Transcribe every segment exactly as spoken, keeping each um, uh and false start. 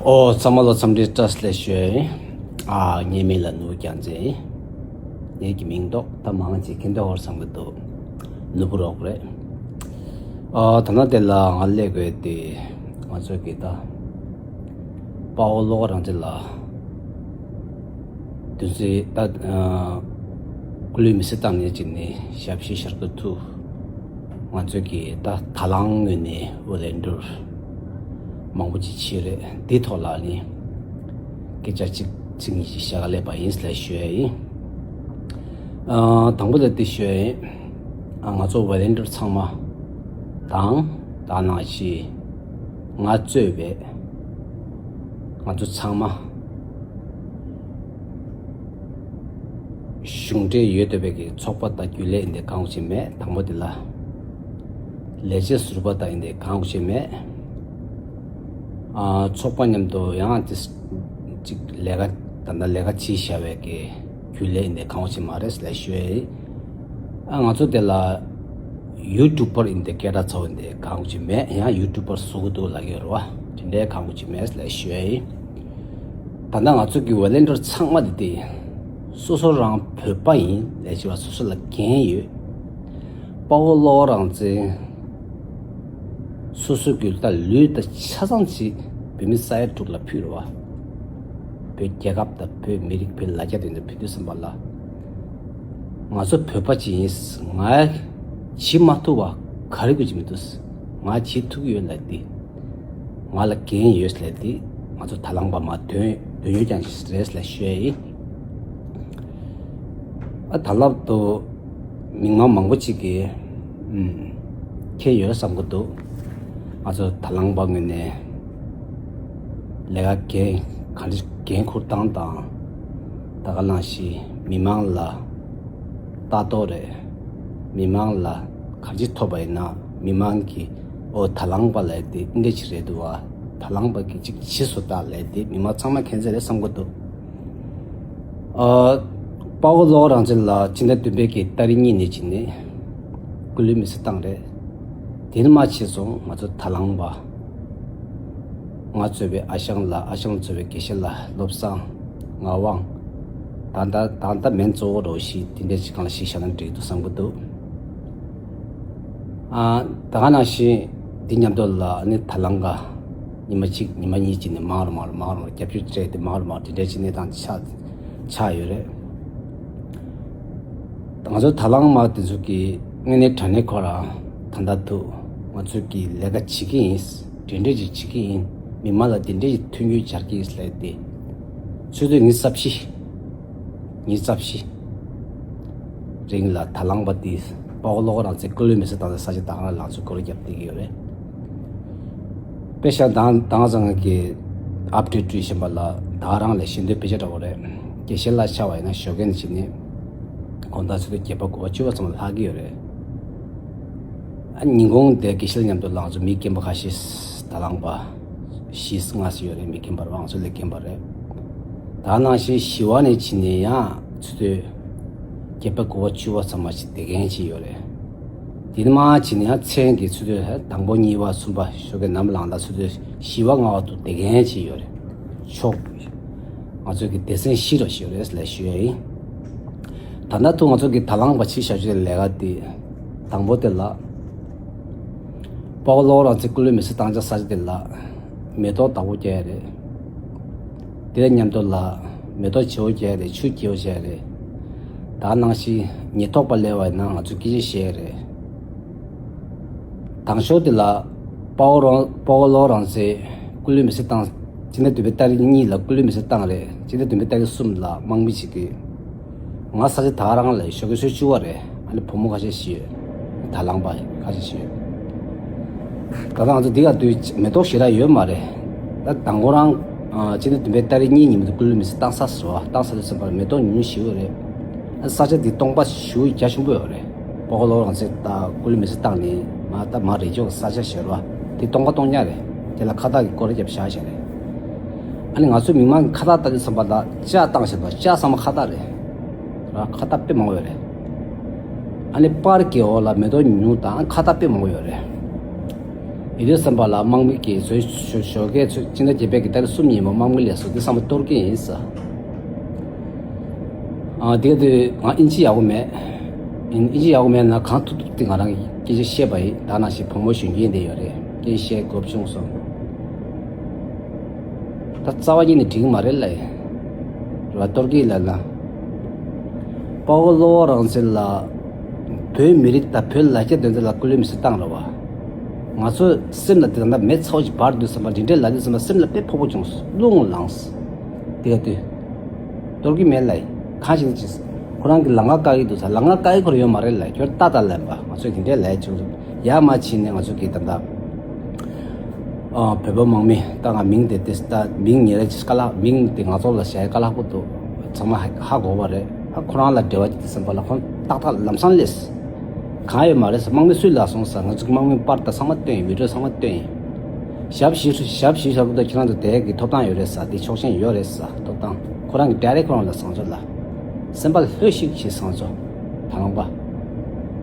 ཨོ། ཚང་མ་ལ་འཚམས་འདྲི་བཀྲ་ཤིས་བདེ་ལེགས་ཞུ་ཡ་ཡིན། ཨ། ངའི་མིང་ལ་ནོར་བུ་རྒྱལ་མཚན་ཡིན། ངེད་ཀྱི་མིང་འདོགས་ད་མང་ཆེ་མཁྱེན་འདོད་ཧོར་བསམ་གྱི་འདུག་ནོར་བུ་རོགས་རེད། ཨ། ད་ནང་དེ་ལ་ང་སླེབས་དགོས་དེ། ང་ཚོ་གི་ད་དཔའ་བོ་བློ་དགའ་རང་བཙན་ལགས་བདུན་ཚེས་ད་ཨ་སྐུ་ལུས་མེ་སྲེག་བཏང་ནས་ཅིག་ནས་ཞབས་ཕྱི་ཞབས་ཏོག་ཐུག་ང་ཚོ་གི་ད་དང་བླངས་ངོས་ནས་ཝོ་ལན་ཊིར་མང་པོ་ཅིག་བྱས་རེད། འདི་ཐོག་ལ་ནི་སྐད་ཆ་གཅིག་ཚིག་གཉིས་ཤིག་བཤད་ག་སླེབས་པ་ཡིན་ལབ་ཞུ་ཡ་ཡིན། ཨ། དང་པོ་ལ་འདི་ཞུ་ཡ་ཡིན། ཨ། ང་ཚོ་ཝོ་ལན་ཊིར་ཚང་མ་དང་། ད་ནང་བཞིན་ང་གཙོས་པའི་ང་ཚོ་ཚང་མ་གཞུང་འབྲེལ་ཡོད་བསྡད་པའི་གི་ཚོགས་པ་དང་རྒྱུན་ལས་ཡིན་དེ་གང་ཡང་བྱས་མེད། དང་པོ་དེ་ལ་ལས་བྱེད་ཟུར་པ་དང་ཡིན་དེ་གང་ཡང་བྱས་མེད། ཨ། ཚོགས་པ་མཉམ་དུ་ཡང་དེ་ཅིག་ལས་ཀ་ད་ལྟ་ལས་ཀ་བྱེད་བཞག་པའི་གི་རྒྱུན་ལས་ཡིན་དེ་གང་ཡང་བྱས་མ་རེད་ལབ་ཞུ་ཡ་ཡིན། ཨ། ང་ཚོ་དེ་ལ་ཡུ་ཊུ་པར་ཡིན་དེ་སྐད་གྲགས་ཚ་བོ་ཡིན་དེ་གང་ཡང་བྱས་མེད། ཡང་ཡུ་ཊུ་པར་བཟོ་གི་འདུག་ལབ་ཀྱི་ཡོད་རེད་བ། དེ་འདྲའི་གང་ཡང་བྱས་མེད་ལབ་ཞུ་ཡ་ཡིན། ད་ལྟ་ང་ཚོ་གི་ཝོ་ལན་ཊིར་ཚང་མ་དེ་དེ་སོ་སོ་རང་བོད་པ་ཡིན་ལབ་བྱས་པ་སོ་སོ་ལ་འགན་ཡོད། དཔའ་བོ་བློ་དགའ་རང་བཙན་སོ་སོ་གི་ད་ལུས་དང་ཆ་ཚང་ཅིག་བོད་མི་ས་ཡ་དྲུག་ལ་ཕུལ་རེད་བ། བོད་རྒྱལ་ཁབ་དང་བོད་མི་རིགས་བོད་ལ་རྒྱ་དེ་འདྲ་ཕུལ་དུས་ཙམ་པ་ལ། ང་ཚོ་བོད་པ་ཅིག་ཡིན། ང་བྱེད་མ་ཐུབ་པ་ག་རེ་དགོས་ཀྱི་མི་འདུག་ང་བྱེད་ཐུབ་ཀྱི་ཡོད་ལབ་དེ། ང་ལ་འགན་ཡོད་ལབ་དེ། ང་ཚོ་དང་བླངས་པ་མ་དོན་དོན་ཡོད་ཀྱང་རེད་ལབ་ཞུ་ཡ་ཡིན། ཨ། ད་ལབ་དུ་མི་མང་མང་པོ་ཅིག་གིས་ཨུམ་མཁྱེན་ཡོད་བསམ་གྱི་འདུག་ང་ཚོ་དང་བླངས་པ་ངོས་ནས་ལས་ཀ་འགན་ག་འདྲ་འགན་འཁུར་སྟངས་དང་། ད་ག་ནང་བཞིན་མི་མང་ལ་ལྟ་རྟོག་རེད། མི་མང་ལ་ག་འདྲ་ཐོབ་པ་ཡིན་ན་མི་མང་གིས་ཨོ་དང་བླངས་པ་ལབ་དེ་འདི་འདྲ་ཅིག་རེད་འདུག་བ། དང་བླངས་པ་གིས་ཅིག་བྱས་སོང་ད་ལབ་དེ་མི་མང་ཚང་མས་མཁྱེན་གསལ་རེད་བསམ་གྱི་འདུག་ཨ། དཔའ་བོ་བློ་དགའ་རང་བཙན་ལགས་སྤྱི་ཟླ་བདུན་པའི་གི་ཏ་རིག་གཉིས་ནས་བྱས་ནས་སྐུ་ལུས་མེ་སྲེག་བཏང་རེད། དེ་ནས་མར་བྱས་སོང་ང་ཚོ་དང་བླངས་པ། ང་གཙོས་པའི་ཨ་ཞང་ལགས། ཨ་ཞང་གཙོས་པའི་དགེ་བཤེས་ལགས། བློ་བཟང་། ངག་དབང་། ད་ལྟ་ད་ལྟ་མིང་གཙོ་བོ་རོ་ཞིག་དེ་འདྲ་ཞིག་གང་ལ་ཞིག་བཞག་ན་འགྲིག་འདུག་བསམ་གྱི་འདུག་ཨ། ད་ག་ནང་བཞིན་དེ་མཉམ་དུ་ལ་ནི་དང་བླངས་པ་ཉི་མ་གཅིག་ཉི་མ་གཉིས་ཅིག་ནས་མང་རུ་མང་རུ་མང་རུ་རྒྱབ་སྐྱོར་སྤྲད་དེ་མང་རུ་མང་རུ་དེ་འདྲ་ཅིག་གནས་སྟངས་ཆགས་ཆགས་ཡོད་རེད། ང་ཚོ་དང་བླངས་པ་དེ་ཚོ་གི་དངོས་གནས་དྲང་གནས་ཁོ་རང་ད་ལྟ་དུ་ང་ཚོ་གི་ལས་ཀ་བྱེད་ཀྱི་ཡིན། དེ་འདྲ་ཅིག་བྱེད་ཀྱི་ཡིན། མི་མང་ལ་དེ་འདྲ་ཅིག་མཐུན་འགྱུར་སྦྱར་གྱི་ཡིན་ལབ་དེ། ཚོད་དུས་ཉི་ཤུ་རྩ་བཞི། ཉི་ཤུ་རྩ་བཞི་རིང་ལ་དང་བླངས་པ་དེ་དཔའ་བོ་བློ་དགའ་རང་བཙན་སྐུ་ལུས་མེ་སྲེག་བཏང་ས་ས་ཆ་དང་རང་ལ་ང་ཚོ་སྐོར་རྒྱབ་བསྡད་ཀྱི་ཡོད་རེད། དཔེ་བཞག་དང་དང་ཚང་གི་ཨབ་ཌེཊ་སྤྲོད་བཞིན་པ་ལ་ད་རང་ལས་ཤེས་འདོད་དཔེ་ཆ་འདྲ་བོ་རེད། དགེ་བཤེས་ལགས་ཆགས་པ་ཡིན་ན་ཞོགས་ཀས་ནས་བྱས་ནས་དགོང་དག་ཆུ་ཚོད་བརྒྱད་པ་དགུ་པ་བཅུ་པ་ཙམ་ལ་ལྷག་གི་ཡོད་རེད། ཨ། ཉིན་གུང་དེ་དགེ་བཤེས་ལགས་མཉམ་དུ་ལ་ང་ཚོ་མི་རྒན་པ་ཁ་ཤས་དང་བླངས་པ་བཞི་ལྔ་ཙམ་ཡོད་རེད། མི་རྒན་པ་རེད་བ། ང་ཚོ་ལས་རྒན་པ་རེད། ད་ནང་བཞིན་བཞི་པ་ནས་བྱས་ནས་ཡང་ཆུ་ཚོད་བརྒྱད་པ་དགུ་པ་བཅུ་པ་ཙམ་མ་ཞིག་བསྡད་མཁན་ཅིག་ཡོད་རེད། དེ་ནས་མར་བྱས་ནས་ཡང་མཚན་གྱི་ཆུ་ཚོད་དང་པོ་གཉིས་པ་གསུམ་པ་ཞོགས་ཀས་ནམ་ལངས་དང་ཆུ་ཚོད་བཞི་པ་ལྔ་པ་དུ་བསྡད་མཁན་ཅིག་ཡོད་རེད། ཕྱོགས་ང་ཚོ་གི་སྡེ་ཚན་བཞི་རུ་ཞིག་ཡོད་རེད་ལབ་ཞུ་ཡ་ཡིན། ད་ལྟ་དུ་ང་ཚོ་གི་དང་བླངས་པ་བྱེད་བཞག་རྒྱུའི་ལས་ཀ་དེ། དང་པོ་དེ་ལ། དཔའ་བོ་བློ་དགའ་རང་བཙན་སྐུ་ལུས་མེ་སྲེག་བཏང་འཆར་ས་ཆ་དེ་ལ་མེ་ཏོག་བདག་པོ་རྒྱག་ཡ་རེད། དེ་མཉམ་དུ་ལ་མེ་ཏོག་བརྗེ་པོ་རྒྱག་ཡ་རེད། ཆུ་བརྗེ་པོ་བྱེད་ཡ་རེད། ད་ནང་བཞིན་ཉེན་རྟོག་པ་སླེབས་པ་ཡིན་ན་ང་ཚོ་སྐད་ཆ་བཤད་ཡ་རེད། དང་ཤོས་དེ་ལ་དཔའ་བོ་རང་དཔའ་བོ་བློ་དགའ་རང་བཙན་སྐུ་ལུས་མེ་སྲེག་བཏང་། སྤྱི་ཟླ་བདུན་པའི་ཏ་རིག་གཉིས་ལ་སྐུ་ལུས་མེ་སྲེག་བཏང་རེད། སྤྱི་ཟླ་བདུན་པའི་ཏ་རིག་གསུམ་ལ་དམག་མི་ཞིག་གིས་ང་ས་ཆ་ད་རང་ལ་ཞོགས་ཀས་ཆུ་ཚོད་བཅུ་པ་རེད། ཨ་ནི་བུ་མོ་ཁ་ཤས་ཤི་ཡོད། དང་བླངས་པ་ཁ་ཤས་ཤི་ཡོད། ད་ལྟ་ང་ཚོ་འདི་ག་དུས་མེ་ཏོག་ཞེ་དྲག་ཡོད་མ་རེད། ད་དང་པོ་རང་ཨ་སྤྱི་ཟླ་བདུན་པའི་ཏ་རིག་གཉིས་ཉིན་མོ་དུ་སྐུ་ལུས་མེ་སྲེག་བཏང་ས་སོ། བཏང་ས་དུས་ཙམ་པར་མེ་ཏོག་ཉུང་ཉུང་ཞིག་ཡོད་རེད། ཨ་ས་ཆ་འདི་སྟོང་པ་ཞེ་པོ་རྒྱ་ཆེན་པོ་ཡོད་རེད། དཔའ་བོ་བློ་དགའ་རང་བཙན་ད་སྐུ་ལུས་མེ་སྲེག་བཏང་ནས་མ་ད་མ་རེ་ཅོག་ས་ཆ་ཞེ་པོ་དེ་སྟོང་པ་སྟོང་རྐྱང་རེད། དེ་ལ་ཁ་བཏགས་ཀྱི་སྐོར་ར་བརྒྱབ་བཞག་བཞག་རེད། ཨ་ནི་ང་ཚོ་མི་མང་གི་ཁ་བཏགས་ལྟ་དུས་ཙམ་པ་ལ་ལྕགས་བཏང་བཞག་པ་ལྕགས་ཚང་མ་ཁ་བཏགས་རེད། ར་ཁ་བཏགས་དཔེ་མང་པོ་ཡོད་རེད། ཨ་ནི་པར་གྱི་འོག་ལ་མེ་ཏོག་ཉུང་ཉུང་དང་ཁ་བཏགས་དཔེ་མང་པོ་ཡོད་རེད། དེ་དུས་ཙམ་པ་ལ་དམག་མི་གིས་ཚོའི་ཞོ་ཞོགས་ཀས་ཚོ་སྤྱི་ཟླ་བརྒྱད་པའི་གི་ཏ་རིག་གསུམ་ཉིན་མོ་དམག་མི་ལས་སུ་དེ་བསམ་བློ་གཏོར་གི་ཡིན་ས། ཨ་དེ་དུས་ང་ཨིན་ཇི་ཡག་པོ་མེད། ཨིན་ཨིན་ཇི་ཡག་པོ་མེད་ན་གང་ཐུབ་ཐུབ་དེ་ང་རང་གི་སྐད་ཆ་བཤད་པ་ཡིན། ད་ནང་བཞིན་བུ་མོ་གཞོན་སྐྱེས་དེ་ཡོད་རེད། སྐད་ཆ་བཤད་དགོས་བྱུང་སོང་། ད་རྩ་བ་ཉིད་ནས་འགྲིག་གི་མ་རེད་ལ། རེད་བ། གཏོར་གི་ལ་ལ། དཔའ་བོ་བློ་བོ་རང་བཙན་ལ། བོད་མི་རིགས་དང་བོད་ལ་རྒྱ་དོན་དུ་ལ་སྐུ་ལུས་མི་སེར་བཏང་རེད་བ། ང་ཚོ་སེམས་ལ་དེ་ད་ལྟ་མེ་ཚ་བོ་ཅིག་འབར་དུས་ཙམ་པ་འདི་འདྲའི་ལ་དུས་ཙམ་པ་སེམས་ལ་དཔེ་ཕོག་པོ་བྱུང་སོང་། རླུང་ལངས་སོང་། དེ་ག་དུས། གཏོར་གི་མེད་ལ། གང་ཞིག་ཅིག་ཁོ་རང་གི་ལ་ང་བཀག་གི་འདུག་ས། ལ་ང་བཀག་གི་ཁོ་རང་ཡོད་མ་རེད་ལ། ཁྱོད་ལྟ་ལྟ་ལན་པ་ང་ཚོས་དེ་འདྲའི་ལས་བྱུང་སོང་། ཡར་མར་ཕྱིན་ནས་ང་ཚོ་གི་ད་ལྟ། ཨ་བོད་པ་དམག་མི་ད་ང་མིང་དེ་དེ་ད་མིང་ཉེ་རེ་ཅིག་ཀ་ལ་མིང་དེ་ང་ཚོ་ལ་བྱ་ཡ་ཀ་ལ་ཧ་གོ་འདུག་ཚང་མ་ཧ་ཧ་གོ་བ་རེད། ཨ་ཁོ་རང་ལ་འབྲེལ་བ་ཅིག་དེ་ཙམ་པ་ལ་ཁོང་ཏག་ཏག་ལམ་སང་སླེབས། གང་ཡོད་མ་རེད་ས། དམག་མི་སུས་ལ་སོང་ས། ང་ཚོ་གི་དམག་མི་པར་ད་ཚང་མ་སྟོན་ཡིན། བི་ཌི་ཡོ་ཚང་མ་སྟོན་ཡིན། ཞབས་ཞུ་ཞབས་ཞུ་ཞབས་ཀྱི་ཁྱེད་རང་ཚོ་དེ་གི་ཐོབ་ཐང་ཡོད་རེད་ས། དེ་ཆོག་མཆན་ཡོད་རེད་ས། ཐོབ་ཐང་ཁོ་རང་གི་ཌའི་རེག་ཁོ་རང་ལ་སང་ཚོ་ལ། སེམས་པ་ལྷོད་ཤིག་ཞེས་སང་ཚོ། ད་ལང་པ།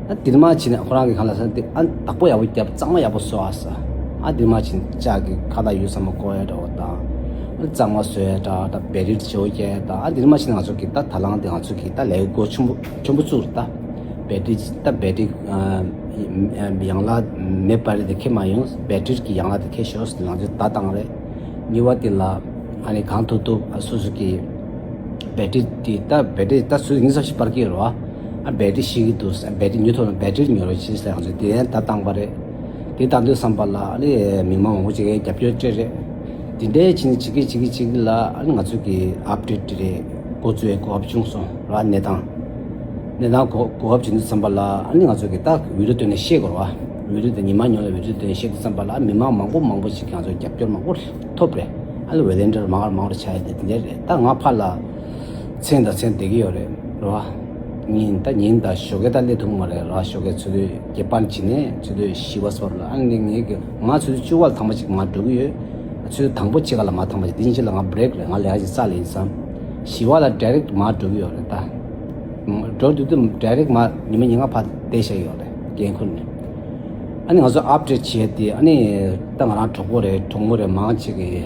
ཨ་དེ་མ་ཕྱིན་ནས་ཁོ་རང་གི་གང་ལ་ས་དེ་ཨ་བདག་པོ་ཡག་པོ་རྒྱབ། གཙང་མ་ཡག་པོ་བཟོ་ཨ་ས། ཨ་དེ་མ་ཕྱིན་ལྕགས་ཀྱི་ཁ་ད་ཡུ་ས་མ་བཀོལ་ཡ་འདྲ་བོ་དང་། ཨ་གཙང་མ་བཟོ་ཡ་འདྲ་ད་བེ་རི་བྱེའུ་རྒྱག་ཡ་ད། ཨ་དེ་མ་ཕྱིན་ནས་ང་ཚོ་གི་ད་ད་ལང་དེ་ང་ཚོ་གི་ད་ལས་འགོ་ཆེན་པོ་ཆེན་པོ་བཙུགས་རེད་ད། བེ་ཏི་རི་ད་བེ་ཏི་རི་ཡང་ལ་མེ་བར་དེ་ཁེ་མ་ཡོང་། བེ་ཏི་རི་གི་ཡང་ལ་དེ་ཁེ་ཤོར་ལང་ཚོ་ད་བཏང་རེད། གཉིས་པ་དེ་ལ་ཨ་ནི་གང་ཐུབ་ཐུབ་སོ་སོ་གི་བེ་ཏི་རི་དེ་ད་བེ་ཏི་རི་ད་སུ་ཉིས་ས་ཞིག་པར་གི་རོ། ཨ་བེ་ཏི་རི་ཤི་གི་འདུག་བེ་ཏི་རི་ཉོ་ཐུབ་ན་བེ་ཏི་རི་ཉོ་རོགས་བྱེད་ཟེར་ང་ཚོ་དེ་ད་བཏང་པ་རེད། དེ་ད་དུས་བསམ་པ་ལ་ཨ་ནི་མི་མང་མང་པོ་ཅིག་གིས་རྒྱབ་སྐྱོར་སྤྲད་རེད། དེ་འདྲའི་ཕྱིན་ཅིག་གི་ཅིག་གི་ཅིག་ལ་ཨ་ནི་ང་ཚོ་གི་ཨབ་ཌེ་ཊི་དེ་རེད། འགོ་བཙུགས་ཡའི་གོ་སྐབས་བྱུང་སོང་ར། གནས་སྟངས། གནས་སྟངས་གོ་གོ་སྐབས་བྱུང་དུས་ཙམ་པ་ལ་ཨ་ནི་ང་ཚོ་གི་ད་བི་ཌི་ཡོ་སྟོན་ནས་བཤད་དགོས་ར་བ། བི་ཌི་ཡོ་དེ་ཉི་མ་ཉུང་ལ་བི་ཌི་ཡོ་སྟོན་ནས་བཤད་དུས་ཙམ་པ་ལ་མི་མང་མང་པོ་མང་པོ་ཞིག་གིས་ང་ཚོ་རྒྱབ་སྐྱོར་མང་པོ་ཐོབ་རེད། ཨ་ལ་ཝོ་ལན་ཊི་ཡར་མང་རུ་མང་རུ་ཆགས་ཡ་དེ་དེ་འདྲ་རེད། ད་ང་ཕར་ལ་མཚན་དང་མཚན་བསྡད་ཀྱི་ཡོད་རེད་ར་བ། ཉིན་ད་ཉིན་ད་ཞོགས་ཀས་ད་སླེབས་ཐུབ་མ་རེད་ར། ཞོགས་ཀས་ཚོད་དུས་བརྒྱད་པར་བྱིན་ནས་ཚོད་དུས་བཞི་པ་སོར་ལ་ཨ་ནི་ངས་ཀྱི་ང་ཚོད་དུས་བཅུ་པ་ལ་ཐང་པ་ཅིག་མར་འགྲོ་གི་ཡོད། ཚོད་དུས་དང་པོ་ཕྱེད་ཀ་ལ་མར་ཐང་པ་ཅིག་དེ་ཕྱིན་ཆད་ལ་ང་བྷི་རེག་རེད། ང་ལས་ཀ་ཅིག་རྩ་ལ་ཡིན་བསམ། བཞི་པ་ལ་ཌའི་རེག་མར་འགྲོ་གི་ཡོད་རེད་ད། འགྲོ་དུས་དུས་ཌའི་རེག་མར་ཉི་མ་ཉིན་ལྔ་ཕར་བསྡད་བཞག་ཡོད་རེད་འགན་ཁུར་ནས། ཨ་ནི་ང་ཚོ་ཨབ་ཌེ་ཊི་བྱས་ཏེ་ཨ་ནི་ད་ང་རང་གྲོགས་པོ་རེད་གྲོགས་མོ་རེད་མང་ཆེ་གིས་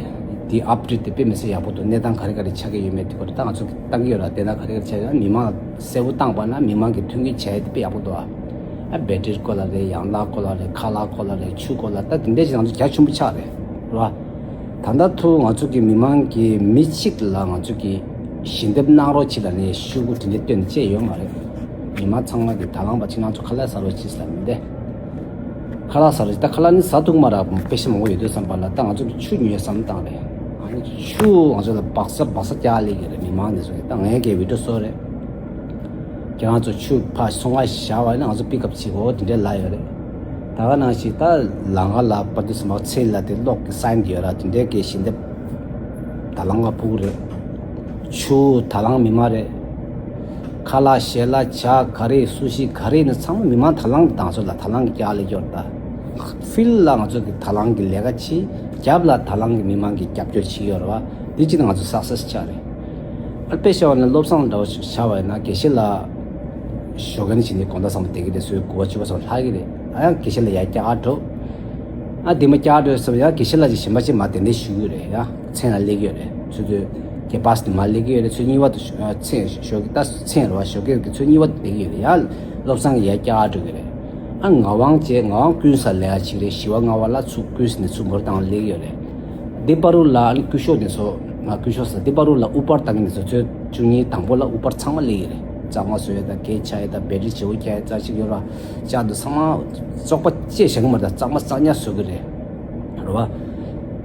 དེ་ཨབ་ཌེ་ཊི་དེ་དཔེ་མི་སྲིད་ཡག་པོ་འདུག་གནས་སྟངས་ག་རེ་ག་རེ་ཆགས་ཀྱི་ཡོད་མེད་དེ་སྐོར་ད་ང་ཚོ་གིས་བཏང་གི་ཡོད་ར། དེ་ན་ག་རེ་ག་རེ་ཆགས་ཡོད་ན་མི་མང་གསལ་པོ་བཏང་པ་ན་མི་མང་གིས་མཐུན་རྐྱེན་བྱས་ཏེ་དཔེ་ཡག་པོ་འདུག་ཨ། ཨ་བེ་ཏི་རི་སྐོར་ལ་རེད། ཡང་ལག་སྐོར་ལ་རེད། ཁ་ལག་སྐོར་ལ་རེད། ཆུ་སྐོར་ལ། ད་དེ་འདྲས་ཞིག་ང་ཚོ་རྒྱ་ཆེན་པོ་ཆགས་རེད་ར། ད་ལྟ་ཐུག་ང་ཚོ་གི་མི་མང་གི་མི་གཅིག་ལ་ང་ཚོ་གི་ཞལ་འདེབས་གནང་རོགས་བྱེད་ལ་ནས་ཤོག་གུ་དེ་འདྲས་སྟོན་ནས་བཅད་ཡོད་མ་རེད། མི་མང་ཚང་མ་གི་ད་ལང་པ་ཕྱི་ནང་ཚོ་ཁ་ལག་ཟ་རོགས་བྱེད་ཟེར་མི་འདས། ཁ་ལག་ཟ་རོགས་བྱེད། ད་ཁ་ལག་ནི་ཟ་ཐུབ་མ་ར། དཔེ་ཤ་མང་པོ་ཡོད་དུས་བསམ་པ་ལ་ད་ང་ཚོ་གི་ཆུ་ཉོས་བསམ་བཏང་རེད། ཨ་ནི་ཆུ་ང་ཚོ་ལ་སྦག་ས་སྦག་ས་རྒྱག་ལེ་གི་རེད། མི་མང་འདི་ཚོ་གི་ད་ངས་གི་བི་ཌི་ཡོ་བཟོ་རེད། ཁྱེད་རང་ཚོ་ཆུ་ཕར་སོང་ང་བཞག་པ་ཡིན་ན་ང་ཚོ་པིག་ཨབ་བྱེད་དགོས་དེ་འདྲའི་ལབ་ཡོད་རེད། ད་ག་ནང་བཞིན་ད་ལམ་ཁ་ལ་བར་དུ་སུ་མ་ཚེ་ལ་དེ་གློག་གི་སའིན་གྱི་ཡོད་ར། དེ་འདྲའི་སྐད་ཞིག་འདེབས་ད་ལམ་ཁ་ཕུག་རེད། ཆུ་ད་ལམ་མི་མ་རེད། ཁ་ལག་ཞལ་ལག་ཇ་ག་རེ་སུ་ཤི་ག་རེ་ནི་ཚང་མ་མི་མང་ད་ལམ་གི་དང་ཚོ་ལ་ད་ལམ་གི་རྒྱག་ལེ་སྐྱོར་ད། ཕིལ་ལ་ང་ཚོ་གི་ད་ལམ་གི་ལས་ཀ་བྱེད། རྒྱབ་ལ་ད་ལམ་གི་མི་མང་གི་རྒྱབ་སྐྱོར་བྱེད་ཡོད་ར་བ། འདི་གཅིག་ནི་ང་ཚོ་སག་སེ་སི་ཆགས་རེད། ཨ་དཔེ་བཤད་པ་ན་བློ་བཟང་འདྲ་བོ་ཞིག་བྱ་བ་ཡིན་ན་དགེ་བཤེས་ལགས་ཞོགས་ཀས་ནས་བྱས་ནས་དགོང་དག་ཚང་མ་བསྡད་ཀྱི་རེད། སོའི་དགུ་པ་བཅུ་པ་ཚོ་ལྷག་གི་རེད། ཨ་ཡང་དགེ་བཤེས་ལགས་ཡར་བསྐྱར་འགྲོ། ཨ་འདི་མ་བསྐྱར་འགྲོ་ཟེར་བ་ཡང་དགེ་བཤེས་ལགས་ཀྱི་གཞན་པ་ཅིག་མ་གདན་འདྲེན་ཞུ་གི་རེད། ཡ་མཚན་ལ་སླེབས་ཀྱི་ཡོད་རེད། ཚོད་དུས་ཀྱི་བཱས་ནས་མ་སླེབས་ཀྱི་ཡོད་རེད། ཚོད་གཉིས་པ་དུ་ཨ་མཚན་ཞོགས་ཀྱི་ད་མཚན་རེད་བ། ཞོགས་ཀས་ཀྱི་ཚོད་གཉིས་པ་དུ་བསྡད་ཀྱི་ཡོད་རེད། ཡ་བློ་བཟང་གི་ཡར་བསྐྱར་འགྲོ་གི་རེད། ཨ་ངག་དབང་བཅས་ངག་དབང་ཀུན་ས་ལས་ཀ་བྱེད་རེད། ཞི་བ་ལྔ་པ་ལ་ཚུར་ཀུན་ས་ནས་ཚུར་འབོར་བཏང་སླེབས་ཀྱི་ཡོད་རེད། འདི་པ་རུ་ལ་ཨ་ནི་སྐུ་ཞབས་དེ་ཚོ་ང་སྐུ་ཞབས་ཟེར། འདི་པ་རུ་ལ་དབུ་པར་བཏང་མཁན་དེ་ཚོ་ཚོད་བཅུ་གཉིས་དང་པོ་ལ་དབུ་པར་ཚང་མ་སླེབས་ཀྱི་རེད། གཙང་མ་བཟོ་ཡས་དང་གད་ཆག་ཡས་དང་བེ་ཏི་རི་བྱེའུ་རྒྱག་ཡས་རྩ་ཆེ་ཡོད་ར། ལྕགས་དུ་ཚང་མ་བཙོག་པ་ཅེས་བཞག་གི་མ་རེད། གཙང་མ་གཙང་ཉག་བཟོ་གི་རེད། རེད་བ།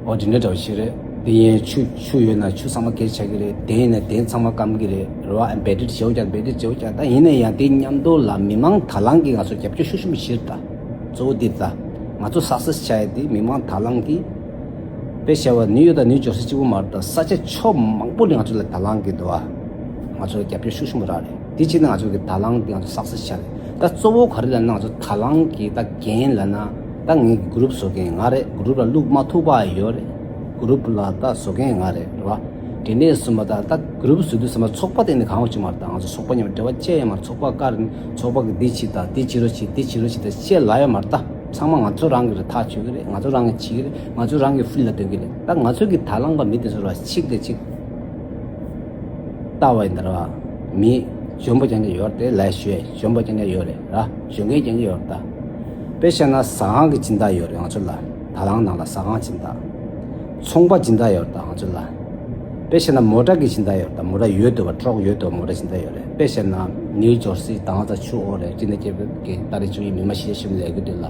ཨོ་དེ་འདྲ་འདྲ་བོ་ཞིག་རེད། དེ་ཡན་ཆུ་ཆུ་ཡོད་ན་ཆུ་ཚང་མ་གད་ཆག་གི་རེད། དེ་ཡིན་ན་དེ་ཚང་མ་སྐམ་གི་རེད། རེད་བ། བེ་ཏི་རི་བྱེའུ་རྒྱག་བེ་ཏི་རི་བྱེའུ་རྒྱག་ད་ཡིན་ན་ཡང་དེ་མཉམ་དུ་ལ་མི་མང་ད་ལང་གི་ང་ཚོ་རྒྱབ་སྐྱོར་ཤུགས་ཆེན་པོ་བྱེད་ད། གཙོ་བོ་འདི་ད། ང་ཚོ་སག་སེ་སི་བྱ་ཡས་དེ་མི་མང་ད་ལང་གི། དཔེ་བྱ་བ་ནིའུ་ཡོག་དང་ནིའུ་ཇར་སི་གཅིག་པོ་མ་རེད་ད། ས་ཆ་ཕྱོགས་མང་པོ་ནས་ང་ཚོ་ལ་ད་ལང་གི་འདུག་ཨ། ང་ཚོ་ལ་རྒྱབ་སྐྱོར་ཤུགས་ཆེན་པོ་རག་རེད། དེ་ཕྱིན་ན་ང་ཚོ་གི་ད་ལང་དེ་ང་ཚོ་སག་སེ་སི་བྱ་རེད། ད་གཙོ་བོ་ག་རེ་ལབ་ན་ང་ཚོ་ད་ལང་གི་ད་འགན་ལབ་ན་ད་ངའི་གི་གུ་རུབ་བཟོ་མཁན་ང་རེད། གུ་རུབ་ལ་བླུག་མ་ཐུབ་པ་ཡོད་རེད། གུ་རུབ་ལ་ད་བཟོ་མཁན་ང་རེད། རེད་བ། དེ་ནས་གསུམ་པ་ད་ད་གུ་རུབ་བཟོ་དུས་ཙམ་པ་ཚོགས་པ་དེ་ནི་གང་བ་ཅིག་མ་རེད་ད། ང་ཚོ་ཚོགས་པ་མཉམ་འབྲེལ་བ་བཅས་ཡོད་མ་རེད། ཚོགས་པ་བཀར་ནས་ཚོགས་པ་གི་འདི་བྱེད་ད་འདི་བྱེད་རོགས་བྱེད་འདི་བྱེད་རོགས་བྱེད་ད་བཤད་ལ་ཡོད་མ་རེད་ད། ཚང་མ་ང་ཚོ་རང་གི་རེད། ཐག་ཆོད་ཀྱི་རེད། ང་ཚོ་རང་གི་བྱེད་ཀྱི་རེད། ང་ཚོ་རང་གི་ཕིལ་ལ་སྡོད་ཀྱི་རེད། ད་ང་ཚོ་གི་ད་ལངས་པ་མི་དེ་ཚོ་ར་གཅིག་དེ་གཅིག་ལྟ་བ་ཡིན་ད་ར་བ། མི་འཇོན་པོ་ཅན་གྱི་ཡོད་རེད། ལས་ཞུ་འཇོན་པོ་ཅན་གྱི་ཡོད་རེད་ར། ཞུ་མཁན་ཅན་གྱི་ཡོད་རེད་ད། དཔེ་བཤད་ན་ཟ་ཁང་གི་སྦྱིན་བདག་ཡོད་རེད་ང་ཚོ་ལ། ད་ལང་ནང་ལ་ཟ་ཁང་སྦྱིན་བདག་ཚོང་པ་སྦྱིན་བདག་ཡོད་རེད་ད་ང་ཚོ་ལ། དཔེ་བཤད་ན་མོ་ཊ་གི་སྦྱིན་བདག་ཡོད་རེད་ད། མོ་ཊ་ཡོད་འདུག་བ། ཊྲོག་ཡོད་འདུག་མོ་ཊ་སྦྱིན་བདག་ཡོད་རེད། དཔེ་བཤད་ན་ནིའུ་ཇོར་སི་དང་ཚ་ཆུ་འོ་རེད། ཅི་ནས་སྐྱེས་པའི་གི་ཏ་རིག་ཆུ་ཡིན་མི་མ་ཤི་ཤི་ལས་གི་དུས་ལ།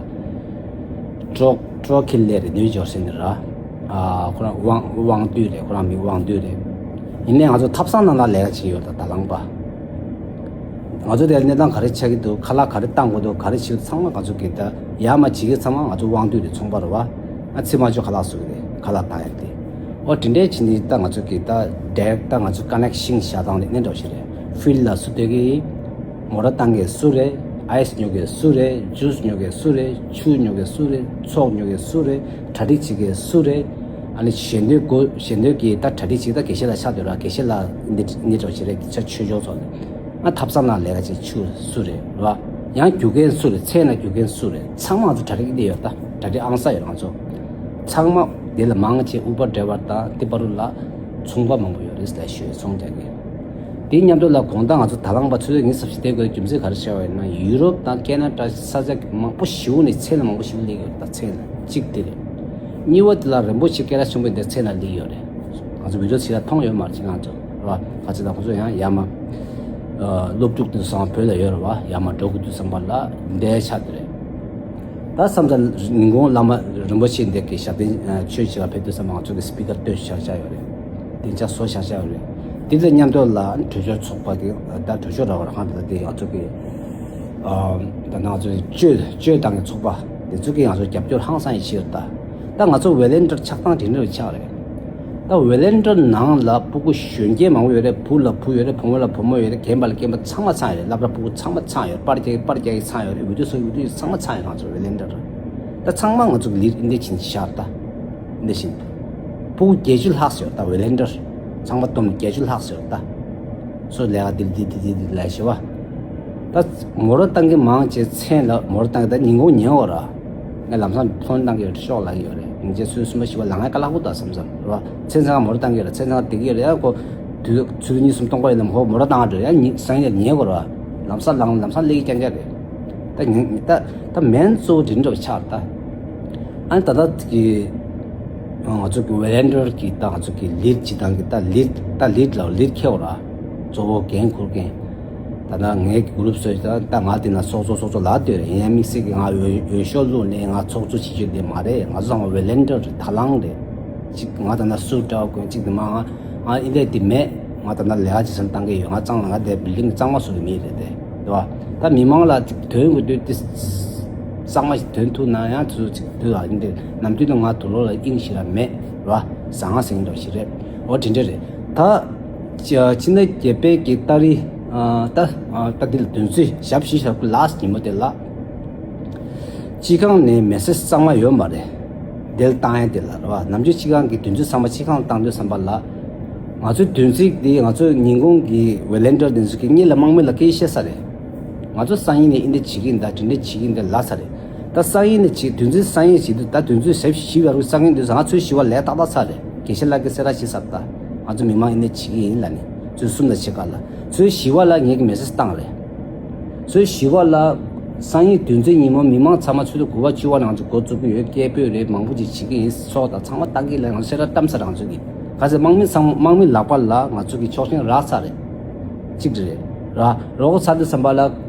ཊྲོག་ཊྲོག་ཁི་ལེ་རེད། ནིའུ་ཇོར་སི་ནས་ར། ཨ་ཁོ་རང་དབང་དབང་འདུས་རེད། ཁོ་རང་མིང་དབང་འདུས་རེད། ཡིན་ནའི་ང་ཚོ་ཐབ་ཚང་ནང་ལ་ལས་ཀ་བྱེད་ཀྱི་ཡོད་རེད་ད། ད་ལང་པ། ང་ཚོ་དེར་གནས་སྟངས་ག་རེ་ཆགས་ཀྱི་འདུག་ཁ་ལག་ག་རེ་བཏང་དགོས་འདུག་ག་རེ་བྱེད་ཚང་མ་ང་ཚོ་གི་ད་ཡར་མར་བྱེད་ཀྱི་ཚང་མ་ང་ཚོ་དབང་འདུས་རེད། ཚོང་པ་རེད་བ། ང་ཚེ་མ་ཆོ་ཁ་ལག་བཟོ་གི་རེད། ཁ་ལག་བཏང་ཡག་དེ། ཨོ་དེ་འདྲས་བྱེད་ནི་ད་ང་ཚོ་གི་ད་ཌའི་རེག་ད་ང་ཚོ་ཀ་ནེག་ཤིན་བཞག་སྟངས་རེད། ནི་འདྲ་བོ་ཞིག་རེད། ཕིལ་ལ་སུ་སྡོད་ཀྱི་ཡིན། མོ་ཊ་བཏང་མཁན་སུ་རེད། ཨའི་སི་ཉོ་མཁན་སུ་རེད། ཇུས་ཉོ་མཁན་སུ་རེད། ཆུ་ཉོ་མཁན་སུ་རེད། ཚོགས་ཉོ་མཁན་སུ་རེད། གྲ་སྒྲིག་བྱེད་མཁན་སུ་རེད། ཨ་ནི་ཞལ་འདོན་དགོས། ཞལ་འདོན་གྱི་ད་གྲ་སྒྲིག་བྱེད་ད་དགེ་བཤེས་ལགས་ཆགས་སྡོད་ར། དགེ་བཤེས་ལགས་འདི་འདི་འདྲ་བོ་ཞིག་རེད། ཆ་ཆོས་ཕྱོགས་ཚོ་ལ། ང་ཐབ་ཚང་ནང་ལས་ཀ་བྱེད་ཆུ་སུ་རེད་ར། ཡང་རྒྱུག་མཁན་སུ་རེད། མཚན་ལ་རྒྱུག་མཁན་སུ་རེད། ཚང་མ་ང་ཚོ་གྲ་སྒྲིག་འདི་ཡོད་ད། གྲ་སྒྲིག་ཨང་གསར་ཡོད་ང་ཚོ། ཚང་མ་འདི་ལ་མང་ཆེ་ཨུ་བར་ཌའི་ཝར་དང་ཏི་པ་རུ་ལ་ཚོང་པ་མང་པོ་ཡོད་རེད། ལས་ཞུ་ཚོང་རྒྱག་གི། དེའི་མཉམ་དུ་ལ་དགོང་དག་ང་ཚོ་ད་ལང་པ་ཆུ་ཚོད་ཉི་ཤུ་རྩ་བཞི་བསྡད་དགོས་རྒྱུ་མཚན་ག་རེ་ཆགས་པ་ཡིན་ན། ཡུ་རོབ་དང་ཁེ་ན་ཌ་ས་ཆ་མང་པོ་ཞེ་པོ་ནས་མཚན་ལ་མང་པོ་ཞེ་པོ་སླེབས་ཡོད་རེད་ད། མཚན་ལ་གཅིག་དེ་རེད། གཉིས་པ་དེ་ལ་རིན་པོ་ཆེ་སྐད་གྲགས་ཆེན་པོ་འདིར་མཚན་ལ་སླེབས་ཡོད་རེད། ང་ཚོ་བི་ཌིའོ་ཚིག་ལ་མཐོང་ཡོད་མ་རེད་ཁྱེད་རང་ཚོ་རེད་བ། ག་ཚོད་ད་ཁོ་ཚོ་ཡང་ཡར་མར་སློབ་ཕྲུག་དེ་ཚོ་བོད་ལ་ཡོད་རེད་བ། ཡར་མར་འགྲོ་དགོས་དུས་ཙམ་པ་ལ་འདིར་ཆགས་བསྡད་རེད། ད་བསམ་ཚར་ཉིན་གུང་བླ་མ་རིན་པོ་ཆེ་འདི་གི་ཞབས་བརྟན་ཆོས་བྱེད་ལ་ཕེབས་དུས་ཙམ་པ་ང་ཚོ་གི་སི་པི་ཀར་སྟོན་བཞག་བཞག་ཡོད་རེད། སྡིངས་ཆ་བཟོ་བཞག་བཞག་ཡོད་རེད། དེ་དང་མཉམ་དུ་ལ་གྲོས་ཆོད་ཚོགས་པ་གི་ད་གྲོས་ཆོད་ར་བ་ར་ཁང་དེ་ལ་དེ་ང་ཚོ་གི་ད་ང་ཚོ་གི་གཅོད་གཅོད་བཏང་གི་ཚོགས་པ་དེ་ཚོ་གི་ང་ཚོ་རྒྱབ་སྐྱོར་ཧང་སང་ཡི་ཕྱིར་ད། ད་ང་ཚོ་ཝེ་ལན་ཊར་ཆགས་སྟངས་དེ་འདྲ་ཆགས་རེད། ད་ཝེ་ལན་ཊར་ནང་ལ་སྤུ་གུ་གཞོན་སྐྱེས་མང་པོ་ཡོད་རེད། བུ་ལ་བུ་ཡོད་རེད། བུ་མོ་ལ་བུ་མོ་ཡོད་རེད། རྒན་པ་ལ་རྒན་པ་ཚང་མ་ཚང་ཡོད་རེད། སློབ་གྲྭ་སྤུ་གུ་ཚང་མ་ཚང་ཡོད་རེད། པར་རྒྱག་པར་རྒྱག་ཚང་ཡོད་རེད། འོས་བསྡུ་སོགས་འོས་བསྡུ་ཚང་མ་ཚང་ཡོད་རེད། ང་ཚོ་ཝེ་ལན་ཊར་ད་ཚང་མ་ང་ཚོ་གི་ལིར་འདི་བཞིན་ཤར་ད་འདི་བཞིན་སྤུ་གུ་བརྒྱད་ཅུ་ལྷག་ཡོད་རེད། ད་ཝེ་ལན་ཊར་ཚང་མ་བསྡོམས་ནས་བརྒྱད་ཅུ་ལྷག་ཡོད་རེད་ད། སོ་ལས་ཀ་འདི་འདི་འདི་འདི་ལས་ཞེ་བ། ད་མོ་ར་བཏང་གི་མང་ཆེ་མཚན་ལ་མོ་ར་བཏང་གི་ད་ཉིན་གུང་ཉལ་བ་ར། ངས་ལམ་སང་ཕོན་བཏང་གི་ཡོད་ཤོག་ལབ་ཀྱི་ཡོད་རེད། ཉིན་རྗེས་ཚོད་གསུམ་པ་བཞི་པ་ལ་ང་དཀའ་ལྷག་པོ་འདུག་བསམ་བསམ་རེད་བ། མཚན་ཚང་མོ་ར་བཏང་གི་ཡོད་རེད། མཚན་ཚང་བསྡད་ཀྱི་ཡོད་རེད། ཡང་ཁོ་དུས་ཚོད་ཉིན་གསུམ་སྟོང་པ་ཡོད་ན་ཁོ་མོ་ར་བཏང་གི་རེད། ཡང་ཉིན་སང་ཉིན་ལ་ཉལ་དགོས་རེད་བ། ལམ་སང་ལངས་ལམ་སང་སླེབས་ཀྱི་རྐྱང་རྐྱང་རེད། ད་ཉིན་ད་ད་མེན་གཙོ་བོ་དེ་འདྲ་ཆགས་ད། ཨ་ནི་ད་ལྟ་གི་ང་ཚོ་གི་ཝེ་ལན་ཊར་གི་ད་ང་ཚོ་གི་ལིཌ་བྱེད་སྟངས་གི་ད་ལིཌ་ད་ལིཌ་ལ་ལིཌ་ཁྱེར་བ་ར། གཙོ་བོ་འགན་འཁུར་མཁན། ད་ལྟ་ངའི་གི་གུ་རུབ་བཟོས་ད་ད་ང་དེ་ན་ཚོགས་གཙོ་ཚོགས་གཙོ་ལབ་སྡོད་རེད། ཡིན་ཡང་དམིགས་བསལ་གི་ང་འོས་འོས་ཤོག་བླུགས་ནས་ང་ཚོགས་གཙོ་བྱེད་རྒྱུ་དེ་མ་རེད། ང་ཚོ་ཚང་མ་ཝེ་ལན་ཊར་རེད། ད་ལང་རེད། གཅིག་ང་ད་ལྟ་སུ་འདྲ་བ་གོན་གཅིག་དེ་མ་ང་ང་ཨིན་ཌི་ཡ་དེ་མེད། ང་ད་ལྟ་ལས་ཀ་བྱེད་སར་བཏང་གི་ཡོད། ང་གཙང་ལ་ང་དེ་བིལ་ཌིང་གཙང་མ་བཟོ་གི་མི་རེད་དེ་རེད་བ། ད་མི་མང་ལ་ཅིག་དོན་དགོས་དུས་དེ་གཙང་མ་ཞིག་དོན་ཐུག་ན་ཡང་དུས་ཚོད་ཅིག་དུས་ལ་ཨིན་ཌི་ནམ་དུས་ནས་ང་དུག་ལོག་ལ་དབྱིངས་ཞིག་ལ་མེད་རེད་བ། ཟང་ང་ཟིང་འདྲ་བ་ཞིག་རེད། འོ་དེ་འདྲ་རེད་ད། ཕྱི་ཕྱི་ཟླ་བརྒྱད་པའི་གི་ཏ་རིག་ཨ་ད་ཨ་ད་འདི་ལ་དོན་ཚན་ཞབས་ཕྱི་ཞབས་ཀྱི་ལཱ་སི་ཊི་ཉིན་མོ་དེ་ལ། སྤྱི་ཁང་ནས་མེ་སེ་ཇི་གཙང་མ་ཡོད་མ་རེད། དེ་ལ་བཏང་ཡ་དེ་ལ་རེད་བ། ནམ་རྒྱུན་སྤྱི་ཁང་གི་དོན་ཚན་ཚང་མ་སྤྱི་ཁང་ལ་བཏང་དུས་ཙམ་པ་ལ། ང་ཚོའི་དོན་ཚན་དེ་ང་ཚོའི་ཉིན་གུང་གི་ཝེ་ལན་ཊར་དེ་ཚོ་གི་གཉིད་ལ་དམག་མི་ལ་སྐད་བཤད་ས་རེད། ང་ཚོ་སང་ཉིན་ནས་ཨིན་ཌི་བྱེད་ཀྱི་ཡིན་ད་དྲིན་ལན་བྱེད་ཀྱི་ཡིན་ད་ལབ་ས་རེད། ད་སང་ཉིན་ནས་བྱེད་དོན་ཚན་སང་ཉིན་བྱེད་དུས་ད་དོན་ཚན་ཞབས་ཕྱི་ཞིབ་ཡར་སང་ཉིན་དུས་ང་ཚོའི་ཞི་བ་ལས་ཏག་ཏག་ཚར་རེད། དགེ་བཤེས་ལགས་ཀྱིས་གསལ་བསྒྲགས་བྱེད་ཚར་ད། ང་ཚོ་མི་མང་ཨིན་ཌི་བྱེད་ཀྱི་ཡིན་ལབ་ནས་ཚོད་གསུམ་ལ་ཕྱེད་ཀ་ལ་ཚོད་བཞི་པ་ལ་ངེད་ཀྱི་མེ་སེ་ཇི་བཏང་རེད། ཚོད་བཞི་པ་ལ། སང་ཉིན་དོན་ཚན་ཉིན་མོ་མི་མང་ཚང་མ་ཆུ་ཚོད་དགུ་པ་བཅུ་པ་ནང་ཚོ་འགོ་བཙུགས་ཀྱི་ཡོད། སྐད་འབོད་རེད། མང་པོ་ཅིག་བྱེད་ཀྱི་ཡིན། ཚོགས་དང་ཚང་མ་བཏང་གི་ལ་ང་ཚོ་ཤ་ར་གཏམ་ས་རང་ཚོ་གི་ག་ཚོད་དམག་མི་ཚང་དམག་མི་ལག་པ་ལ་ང་ཚོ་གི་ཆོག་མཆན་རག་ཚར་རེད། གཅིག་རེད། ར་རོགས་ཚར་དུས་ཙམ་པ་ལ་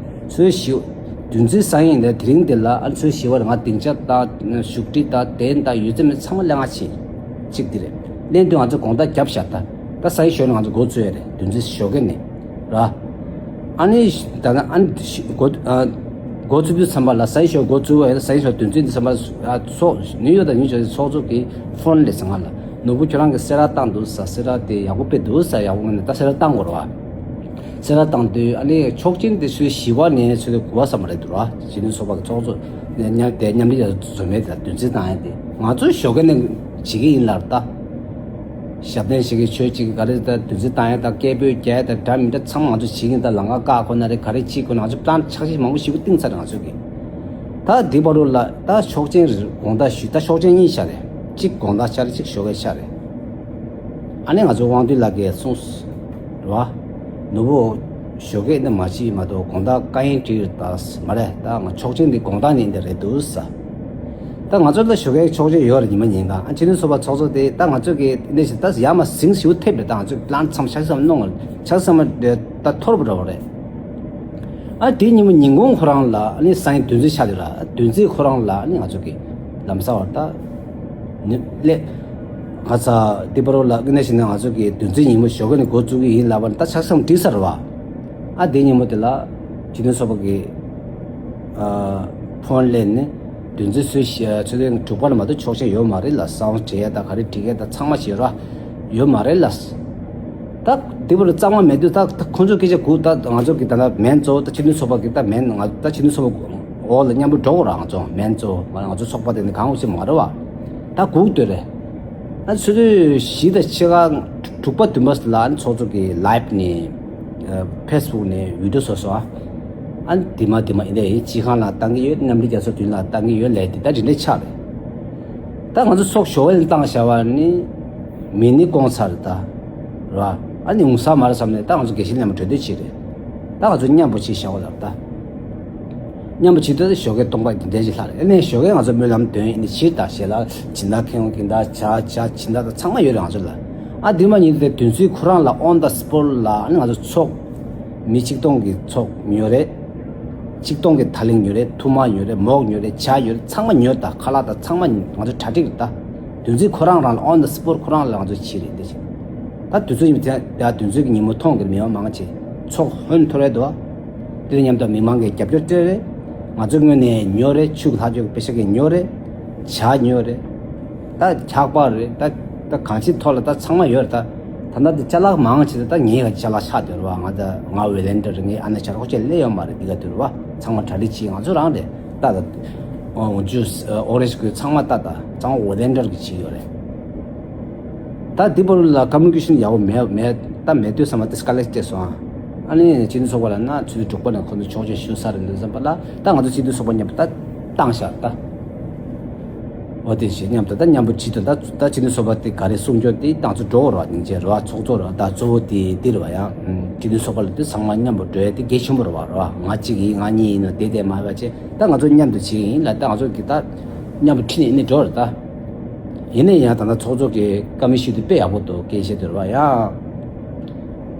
ཚོད་བཞི། དོན་ཚན་སང་ཉིན་ལ་དེ་རིང་དེ་ལ་ཨ་ཚོད་བཞི་པ་ལ་ང་སྡིངས་ཆ་དང་བཞུགས་ཁྲི་དང་གདན་དང་ཡོད་ཚད་མེད་ཚང་མ་ལེན་ག་ཕྱིན། གཅིག་དེ་རེད། ལེན་དུས་ང་ཚོ་དགོང་དག་བརྒྱབ་བཞག་ད། ད་སང་ཉིན་ཞོགས་ནས་ང་ཚོ་འགོ་ཚུགས་ཡ་རེད། དོན་ཚན་ཞོགས་ཀས་ནས། ར། ཨ་ནི་ད་ནི་ཨ་ནི་འགོ་ཨ་འགོ་ཚུགས་དུས་ཙམ་པ་ལ་སང་ཉིན་ཞོགས་འགོ་ཚུགས་པ་ཡིན་ན་སང་ཉིན་ཞོགས་དོན་ཚན་འདི་ཙམ་པ་ལ་ཚོགས་ནིའུ་ཡོག་དང་ནིའུ་ཇར་སི་ཚོགས་གཙོ་གི་ཕོན་སླེབས་སོང་ང་ལ། ནོར་བུ་ཁྱོད་རང་གི་གསལ་བསྒྲགས་བཏང་འདུག་ཟེར། གསལ་བསྒྲགས་དེ་ཡག་པོ་དཔེ་འདུག་ཟེར། ཡག་པོ་ངོས་ནས་ད་གསལ་བསྒྲགས་བཏང་དགོས་རེད་བ། གསལ་བསྒྲགས་བཏང་དུས་ཨ་ནི་ཆོག་མཆན་དེ་ཚོས་བཞི་པ་ནས་ཚོད་དགུ་པ་ཙམ་རེད་འདུག་ར། གཞོན་ནུ་ཚོགས་པ་གི་ཚོགས་གཙོ་མཉམ་དེ་མཉམ་ལས་ཡག་བཟོ་མེད་དེ་དོན་ཚན་བཏང་ཡ་དེ་ང་ཚོས་ཞོགས་ཀས་ནས་བྱེད་ཀྱི་ཡིན་ལབ་ད། ཞབས་བརྟན་ཞིག་གིས་ཆོས་ཅིག་ག་རེ་ད་དུས་ཚོད་བཏང་ཡ་དང་སྐད་འབོད་རྒྱག་ཡ་དང་འདྲ་མི་འདྲ་ཚང་མ་ང་ཚོ་བྱེད་ཀྱིན། ད་ལམ་ཁ་བཀག་དགོས་ན་རེད། ག་རེ་བྱེད་དགོས་ན་ང་ཚོ་པི་ལན་འཆར་གཞི་མང་པོ་ཞིག་བཏིང་ཚར་རེད་ང་ཚོ་གིས། ད་འདི་བར་དུ་ལ་ད་ཆོག་མཆན་དགོངས་དག་ཞུས། ད་ཆོག་མཆན་གཉིས་ཤར་རེད། གཅིག་དགོངས་དག་ཤར་རེད། གཅིག་ཞོགས་ཀས་ཤར་རེད། ཨ་ནི་ང་ཚོ་དབང་འདུས་ལགས་ཀྱིས་གསུངས་རེད་བ། ནུ་བོ་ཞོགས་ཀས་འདི་མ་བྱེད་མ་གཏོགས་དགོངས་དག་བཀའ་ཡིན་བྲིས་ཡོད་ད་མ་རེད། ད་ང་ཆོག་མཆན་འདི་དགོངས་དག་ནི་འདི་རེད་འདུག་ས། ད་ང་ཚོ་ལ་ཞོགས་ཀས་ཆོག་མཆན་ཡོད་རེད། ཉི་མ་ཉིན་གང་ཨ་སྤྱི་འཐུས་ཚོགས་པ་ཚོགས་གཙོ་དེ་ད་ང་ཚོ་གི་འདི་ཞིག་ད་ཡར་མར་ཟིང་ཞིག་ཐེབས་རེད། ད་ང་ཚོ་པི་ལན་ཚང་མ་ཆ་ཚང་གནང་ཆ་ཚང་མ་ད་འཐོར་བ་འདྲ་བོ་རེད། ཨ་དེ་ཉིན་མོ་ཉིན་གུང་ཁོ་རང་ལ་ཨ་ནི་སང་ཉིན་དུས་ཚོད་ཆགས་ཡོད་ར། དུས་ཚོད་ཁོ་རང་ལ་ཨ་ནི་ང་ཚོ་གི་ལམ་སང་བར་ད་ནི་སླེབས། ང་ཚ་དེ་བར་ལ་ཨ་ནི་བྱས་ན་ང་ཚོ་གི་དུས་ཚོད་ཉིན་མོ་ཞོགས་ཀ་ནས་འགོ་བཙུགས་ཀྱི་ཡིན་ལབ་པ་ནི་ད་ཆ་ཚང་བྲིས་ཚར་བ། ཨ་དེ་ཉིན་མོ་དེ་ལ་སྤྱི་འཐུས་ཚོགས་པ་གི་ཨ་ཕོན་སླེབས་ནས་དུས་ཚོད་ཚོད་ཚོད་དྲུག་པ་ལ་མ་གཏོགས་ཆོག་མཆན་ཡོད་མ་རེད་ལ། སའུན་སྒྲིག་ཡ་ད་ག་རེ་སྒྲིག་ཡ་ད་ཚང་མ་བྱེད་ར་ཡོད་མ་རེད་ལ། ད་འདི་བར་གཙང་མ་མེད་དུས་ད་ད་ཁོང་ཚོ་སྐད་ཆ་གུ་ད་ང་ཚོ་གི་ད་ལ་མེན་གཙོ་བོ་ད་སྤྱི་འཐུས་ཚོགས་པ་གི་ད་མེན་ང་ད་སྤྱི་འཐུས་ཚོགས་པ་འོག་ལ་མཉམ་པོ་འགྲོ་དགོས་ར། ང་ཚོ་མེན་གཙོ་བོ་ང་ང་ཚོ་ཚོགས་པ་དེ་ནི་གང་འོས་ཤེས་མ་རེད་བ། ད་གུག་སྡོད་རེད། ཨ་ཆུ་ཚོད་བཞི་དང་ཕྱེད་ཀ་དྲུག་པ་བདུན་པ་ལ་ཨ་ནི་ཚོགས་གཙོ་གི་ལའིབ་ནས་ཕེ་སི་བུག་ནས་བི་ཌི་ཡོ་བཟོས་སོང་ཨ། ཨ་ནི་དེ་མ་དེ་མ་ཡིན་ད་ཡིན་སྤྱི་ཁང་ལ་བཏང་གི་ཡོད། མཉམ་འབྲེལ་རྒྱལ་ཚོགས་མདུན་ལ་བཏང་གི་ཡོད་ལས་དེ་ད་དེ་འདྲ་ཆགས་རེད། ད་ང་ཚོ་ཚོགས་ཞོགས་པ་ནས་བཏང་བཞག་པ་ནི་མི་ནི་བསྐོང་ཚར་ད་ར། ཨ་ནི་ཡོང་ས་མ་རེད་བསམ་ནས་ད་ང་ཚོ་དགེ་བཤེས་མཉམ་པོ་གྲོས་བསྡུར་བྱས་རེད། ད་ང་ཚོ་མཉམ་པོ་བྱས་བཞག་པ་ལ་ད་མཉམ་པོ་བྱས་དུས་ད་ཞོགས་ཀའི་སྟོང་པ་འདི་འདྲ་ཞིག་ལྷག་རེད། ཨ་ནི་ཞོགས་ཀའི་ང་ཚོ་སྨོན་ལམ་འདོན་ཡིན་ནི་ཕྱིར་ད་ཞེ་ལ་སྦྱིན་བདག་ཁེ་དབང་སྦྱིན་བདག་ཇ་ཇ་སྦྱིན་བདག་ད་ཚང་མ་ཡོད་རེད་ང་ཚོ་ལ། ཨ་དེ་མ་ཡིན་དུས་དུས་ཚོད་ཁོ་རང་ལ་on the spot ལ་ཨ་ནི་ང་ཚོ་ཚོགས་མི་ཆིག་སྟོང་གི་ཚོགས་ཉོས་རེད། ཆིག་སྟོང་གི་ད་ལིང་ཉོས་རེད། ཐུར་མ་ཉོས་རེད། མོག་ཉོས་རེད། ཇ་ཉོས་རེད། ཚང་མ་ཉོས་ད་ཁ་ལག་ད་ཚང་མ་ང་ཚོ་གྲ་སྒྲིག་རེད་ད། དུས་ཚོད་ཁོ་རང་རང་ལ་on the spot ཁོ་རང་ལ་ང་ཚོ་བྱས་རེད་འདི་བྱས། ད་དུས་ཚོད་ཡིན་ད་དུས་ཚོད་ཀྱི་ཉིན་མོ་མཐོང་གི་མི་མང་མང་ཆེ་ཚོགས་ཧོན་འཐོར་རེད་དོ། དེ་མཉམ་དུ་མི་མང་གིས་རྒྱབ་སྐྱོར་སྤྲད་རེད། ང་ཚོ་སྔོན་ནས་ཉོས་རེད། ཆུ་ལྷག་ཆོས་ཀྱི་པེ་ཤ་གིས་ཉོས་རེད། ཇ་ཉོས་རེད། ད་འཁྱག་པ་རེད། ད་ད་གང་ཅིའི་ཐོག་ལ་ད་ཚང་མ་ཡོད་རེད། ད་ད་ལྟ་འདི་ཅ་ལག་མང་ཆེ་ད་ངའི་ཅ་ལག་ཆགས་བསྡད་རེད་བ། ང་ད་ང་ཝེ་ལན་ཏི་རེད། ངའི་ཨ་ན་ཆ་རོགས་བྱེད་ལས་ཡོད་མ་རེད། འདི་ག་དུས་རེད་བ། ཚང་མ་གྲ་སྒྲིག་བྱས་ང་ཚོ་རང་རེད་ད། ད་འོ་ཇུས་ཨོ་རེ་ཇི་ཁོས་ཚང་མ་ད་ད་ཚང་མ་ཝེ་ལན་ཏི་རི་གིས་བྱས་ཡོད་རེད། ད་འདི་བར་ལ་ཀོ་མུ་ནི་ཀེ་ཤན་ཡག་པོ་མེད་མེད་ད་མེད་དུས་ཙམ་པ་ཏི་སྐ་ལེ་སྤྲད་སོང་ཨ། ཨ་ནི་སྤྱི་འཐུས་ཚོགས་པ་ལ་ན་ཆུ་ཚོད་དྲུག་པ་ནས་ཁོ་ཚོ་ཆོག་མཆན་ཞུ་ས་རེད་འདུག་བསམ་པ་ལ་ད་ང་ཚོ་སྤྱི་འཐུས་ཚོགས་པ་མཉམ་པོ་ད་བཏང་བཞག་ད། འོ་དེ་བཞིན་མཉམ་དུ་ད་མཉམ་པོ་བྲིས་དུས་ད་ད་སྤྱི་འཐུས་ཚོགས་པ་དེ་ག་རེ་གསུང་སྐྱོར་དེ་ད་ང་ཚོ་འགྲོ་བར་བ་སྙིང་རྗེ་རེད་བ། ཚོགས་གཙོ་རེད་བ། ད་གཙོ་བོ་དེ་འདི་རེད་བ། ཡང་སྤྱི་འཐུས་ཚོགས་པ་ལ་དེ་ཚང་མ་མཉམ་པོ་འགྲོ་ཡ་དེ་གལ་ཆེན་པོ་རེད་བ། རེད་བ། ང་གཅིག་ཡིན་ང་གཉིས་ཡིན་ནོ་དེ་དེ་མ་ཡོད་པ་བྱས་ད་ང་ཚོ་མཉམ་དུ་བྱེད་ཀྱི་ཡིན་ལ། ད་ང་ཚོ་གི་ད་མཉམ་པོ་ཁྲིད་ནས་ནི་འགྲོ་རེད་ད། ཡིན་ན་ཡང་ད་ལྟ་ཚོགས་གཙོ་གི་བཀའ་མོལ་ཞུས་དུས་དཔེ་ཡག་པོ་འདུག་སྐད་ཆ་དེ་རེད་བ། ཡང་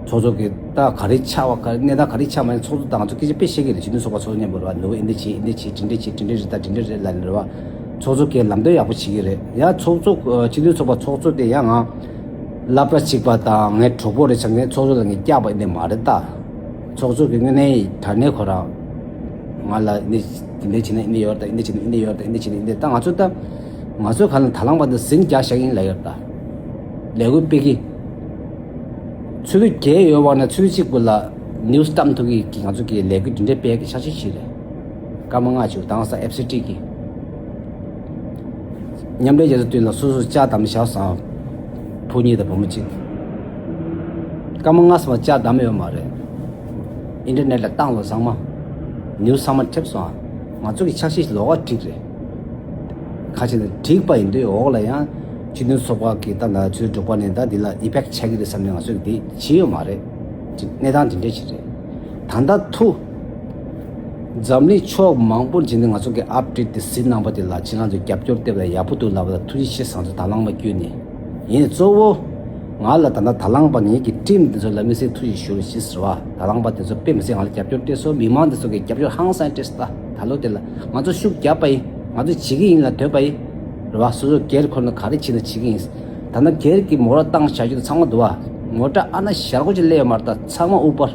ཚོགས་གཙོ་གི་ད་ག་རེ་ཆགས་པ་ག་རེ་གནས་སྟངས་ག་རེ་ཆགས་མ་ཡིན་ཚོགས་གཙོ་དང་ང་ཚོ་སྐད་ཆ་དཔེ་བཤད་ཀྱི་རེད། སྤྱི་འཐུས་ཚོགས་པ་ཚོ་མཉམ་པོ་རེད་བ། ནུ་བོ་འདི་འདྲ་བྱེད་འདི་འདྲ་བྱེད་འདི་འདྲ་བྱེད་འདི་འདྲ་རེད་ད་འདི་འདྲ་རེད་ལབ་ནི་རེད་བ། ཚོགས་གཙོ་གིས་ལམ་སྟོན་ཡག་པོ་བྱེད་ཀྱི་རེད། ཡང་ཚོགས་གཙོ་སྤྱི་འཐུས་ཚོགས་པ་ཚོགས་གཙོ་དེ་ཡང་ང་སློབ་གྲྭ་གཅིག་པ་དང་ངའི་གྲོགས་པོ་རེད་བྱས་ངས་ཚོགས་གཙོ་ལ་ངས་བསྐྱགས་པ་ཡིན་ནི་མ་རེད་ད། ཚོགས་གཙོ་གི་དངོས་གནས་དྲང་གནས་ཁོ་རང་ང་ལ་འདི་འདི་འདྲ་བྱས་ན་འདི་འདྲ་ཡོད་རེད་ད། འདི་འདྲ་བྱས་ན་འདི་འདྲ་ཡོད་རེད་ད། འདི་འདྲ་བྱས་ན་འདི་འདྲ། ད་ང་ཚོ་ད་ང་ཚོའི་ཁ་ལ་ད་ལང་པ་འདི་ཟིང་རྒྱག་བཞག་ཡིན་ལབ་ཡོད་རེད་ད། ལས་འགུལ་སྤེལ་གི་ཆུ་ཚོད་བརྒྱད་ཡོད་པ་ན་ཆུ་ཚོད་གཅིག་པུ་ལ་ནིའུ་སི་བཏང་ཐུབ་ཀྱི་ང་ཚོ་གི་ལས་འགུལ་འདི་འདྲ་སྤེལ་གི་འཆར་གཞི་ཞིག་རེད། སྐར་མ་ལྔ་བཅུ་དང་ས་ཨེབ་སི་ཊི་གི་མཉམ་འབྲེལ་རྒྱལ་ཚོགས་མདུན་ལ་སོ་སོ་ལྕགས་བསྡམས་བཞག་སོང་། བུ་གཉིས་དང་བུ་མོ་གཅིག་སྐར་མ་ལྔ་ཙམ་ལྕགས་བསྡམས་ཡོད་མ་རེད། ཨིན་ཊར་ནེཊ་ལ་བཏང་ལོ་ཚང་མ། ནིའུ་སི་ཚང་མ་ཁེབས་སོང་ཨ། ང་ཚོ་གི་འཆར་གཞི་ལོགས་ཀ་འགྲིག་རེད། ཁ་ཆེ་ན་འགྲིག་པ་ཡིན་དུས་འོག་ལ་ཡང་སྤྱི་འཐུས་ཚོགས་པ་གི་ད་ན་ཆུ་ཚོད་དྲུག་པ་ནས་ད་འདི་ལ་ཨི་ཕེག་ཊི་ཆགས་ཀྱི་རེད་བསམ་ནས་ང་ཚོ་གི་འདི་བྱས་ཡོད་མ་རེད། གནས་སྟངས་འདི་འདྲ་ཞིག་རེད། ད་ལྟ་ཐུག་འཛམ་གླིང་ཕྱོགས་མང་པོར་ཕྱིན་ནས་ང་ཚོ་གི་ཨབ་ཌེཊ་དེ་གཟིགས་གནང་པ་དེ་ལ་ཁྱེད་རང་ཚོས་རྒྱབ་སྐྱོར་ལྟེབ་ལ་ཡག་པོ་འདུག་ལབ་པ་ལ་ཐུགས་རྗེ་ཆེ་ཟེར་ང་ཚོ་དང་བླངས་པ་བརྒྱུད་ནས་ཡིན། གཙོ་བོ་ང་ལ་ད་ལྟ་དང་བླངས་པ་ངེད་ཀྱི་ཊིམ་དེ་ཚོ་ལ་དམིགས་བསལ་ཐུགས་རྗེ་ཞུ་རོགས་ཞེས་ཟེར་བ། དང་བླངས་པ་དེ་ཚོ་དཔེ་མི་སྲིད་ང་ལ་རྒྱབ་སྐྱོར་སྤྲད་སོང་། མི་མང་དེ་ཚོ་གིས་རྒྱབ་སྐྱོར་ཧང་སང་སྤྲད་སོང་། ད་ད་ལོ་དེ་ལ་ང་ཚོ་ཤུགས་བརྒྱབ་པ་ཡིན། ང་ཚོ་བྱེད་ཀྱི་ཡིན་ལ་འདོད་པ་ཡིན། རེད་བ། སོ་སོ་སྒེར་ཁོ་ན་ག་རེ་བྱེད་ན་བྱེད་ཀྱི་ཡིན། ད་ནང་སྒེར་གྱི་མོ་ཊ་བཏང་བཞག་རྒྱུ་དེ་ཚང་མ་འདུག་བ། མོ་ཊ་ཨ་ན་ཞར་གོ་ཅིག་སླེབས་ཡོད་མ་རེད། ད་ཚང་མ་ཨུ་པར།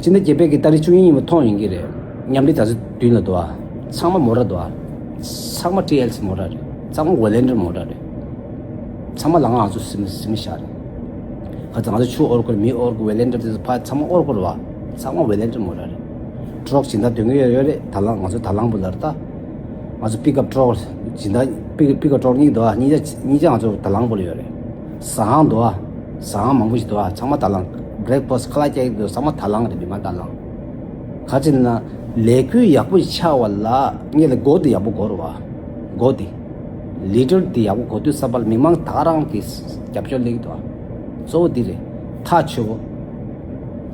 སྤྱི་ཟླ་བརྒྱད་པའི་གི་ཏ་རིག་བཅུ་གཉིས་ཉིན་མོ་མཐོང་ཡིན་གྱི་རེད། མཉམ་འབྲེལ་རྒྱལ་ཚོགས་མདུན་ལ་འདུག་བ། ཚང་མ་མོ་ཊ་འདུག་བ། ཚང་མ་ཊི་ཨེལ་སི་མོ་ཊ་རེད། ཚང་མ་ཝོ་ལན་ཊི་རི་མོ་ཊ་རེད། ཚང་མ་ལ་ང་ང་ཚོ་སིམ་སིམ་ཤག་རེད། ཁ་ཚ་ང་ཚོ་ཆུ་ཨོར་གོ་མི་ཨོར་གོ་ཝོ་ལན་ཊི་རི་དེ་ཚོ་ཕ་ཚང་མ་ཨོར་གོ་རེད་བ། ཚང་མ་ཝོ་ལན་ཊི་རི་མོ་ཊ་རེད། ཊ་རོག་སྦྱིན་བདག་དོན་གྱི་ཡོད་ཡོད་རེད། ད་ལང་ང་ཚོ་ད་ལང་བུ་ལ་རེད་ད། ང་ཚོ་པིག་ཨབ་ཊ་རོག་སྦྱིན་བདག་པིག་པིག་ཨབ་ཊ་རོག་གཉིས་འདུག་ཨ། གཉིས་ཆ་གཉིས་ཆ་ང་ཚོ་ད་ལང་བུ་ལ་ཡོད་རེད། ཟ་ཁང་འདུག་ཨ། ཟ་ཁང་མང་པོ་ཞིག་འདུག་ཨ། ཚང་མ་ད་ལང་། བྷི་རེག་ཕ་སི་ཊི་ཁ་ལག་རྒྱག་གི་འདུག་ཚང་མ་ད་ལང་རེད། མི་མང་ད་ལང་། ག་ཅི་ན་ ལས་འགུལ་ཡག་པོ་ཆགས་པ་ལ་ངེད་ལ་འགོ་དེ་ཡག་པོ་འགོར་བ། འགོ་དེ། ལི་ཌར་དེ་ཡག་པོ་འགོ་དུས་ཙམ་པ་ལ་མི་མང་ད་ག་རང་གི་རྒྱབ་སྐྱོར་སླེབས་ཀྱི་འདུག་གཙོ་བོ་འདི་རེད། ཐག་ཆོད་པོ།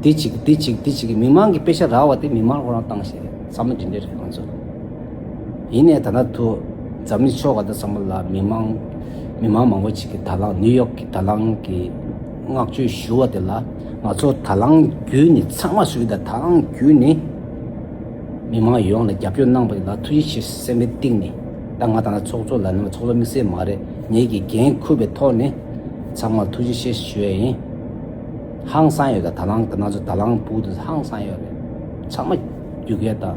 འདི་གཅིག་འདི་གཅིག་འདི་གཅིག་མི་མང་གི་དཔེ་ཆ་རག་པ་དེ་མི་མང་ཁོ་རང་བཏང་ཤེས་རེད། བསམ་བློ་འདི་འདྲ་རེད་ང་ཚོ། ཡིན་ནའི་ད་ལྟ་དུ་འཛམ་གླིང་ཕྱོགས་ག་ད་ཚང་མ་ལ་མི་མང་མི་མང་མང་པོ་ཅིག་གིས་ད་ལང་ནིའུ་ཡོག་གི་ད་ལང་གི་བསྔགས་བརྗོད་ཞུ་བ་དེ་ལ་ང་ཚོ་ད་ལང་བརྒྱུད་ནས་ཚང་མ་ཞུ་གི་ད་ད་ལང་བརྒྱུད་ནས་མི་མང་ཡོངས་ལ་རྒྱབ་སྐྱོར་གནང་བ་ལ་ཐུགས་རྗེ་ཆེ་སེམས་པའི་གཏིང་ནས། ད་ང་ད་ལྟ་ཚོགས་གཙོ་ལ་ནི་ཚོགས་གཙོ་དམིགས་བསལ་མ་རེད། ངེད་ཀྱི་འགན་འཁུར་བའི་ཐོག་ནས་ཚང་མར་ཐུགས་རྗེ་ཆེ་ཞུ་ཡ་ཡིན། ཧང་སང་ཡོད། ད་ད་ལང་ད་ང་ཚོ་ད་ལང་ཕྲུ་གུ་དེ་ཧང་སང་ཡོད་རེད། ཚང་མ་རྒྱུག་ཡས་དང་།